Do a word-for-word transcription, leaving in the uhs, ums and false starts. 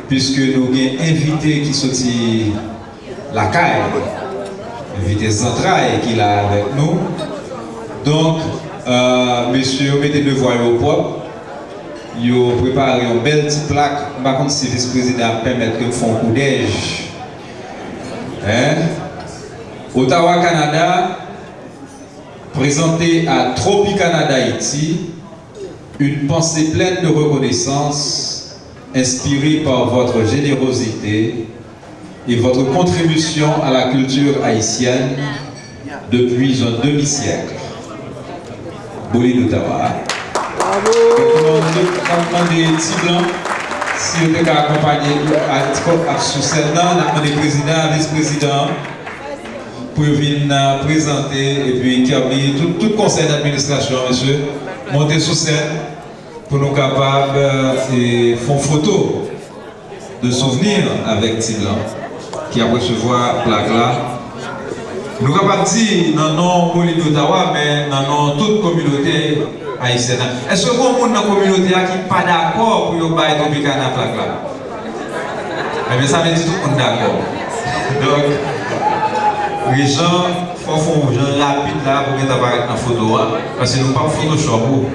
Piske nou gen envite ki soti lakay, envite zantray ki la avèk nou. Donk, euh, mesye yo mete devwa yo pwòp, yo prepare yon bèl ti plak. M pa konn si vis prezidan ap pèmèt ke m fè yon koudèj. Hein? Ottawa, Canada, présenté à Tropicana d'Haïti, une pensée pleine de reconnaissance, inspirée par votre générosité et votre contribution à la culture haïtienne depuis un demi-siècle. Bolide Ottawa. Donk, nou tout, n ap mande Ti Blan si yo te ka akonpanye ak, ak sou sèn nan, n ap mande prezidan, vis prezidan, pou yo vin, euh, prezante, epi Kirby, tout, tout konsèy d'administrasyon, mesye, monte sou sèn pou nou kapab, euh, e, fè yon foto de souvenir avèk Ti Blan ki ap resevwa plak la. Nou kapab di nan non Bolide Ottawa, men nan non tout kominote ayisyèn nan. Èske gen moun nan kominote a ki pa dakò pou yo bay Tropicana plak la? Ebyen, sa vle di tout moun dakò. Donk, Rejan, fò w fè yon jan rapid la pou w gentan parèt nan foto a, paske nou p ap photoshop ou.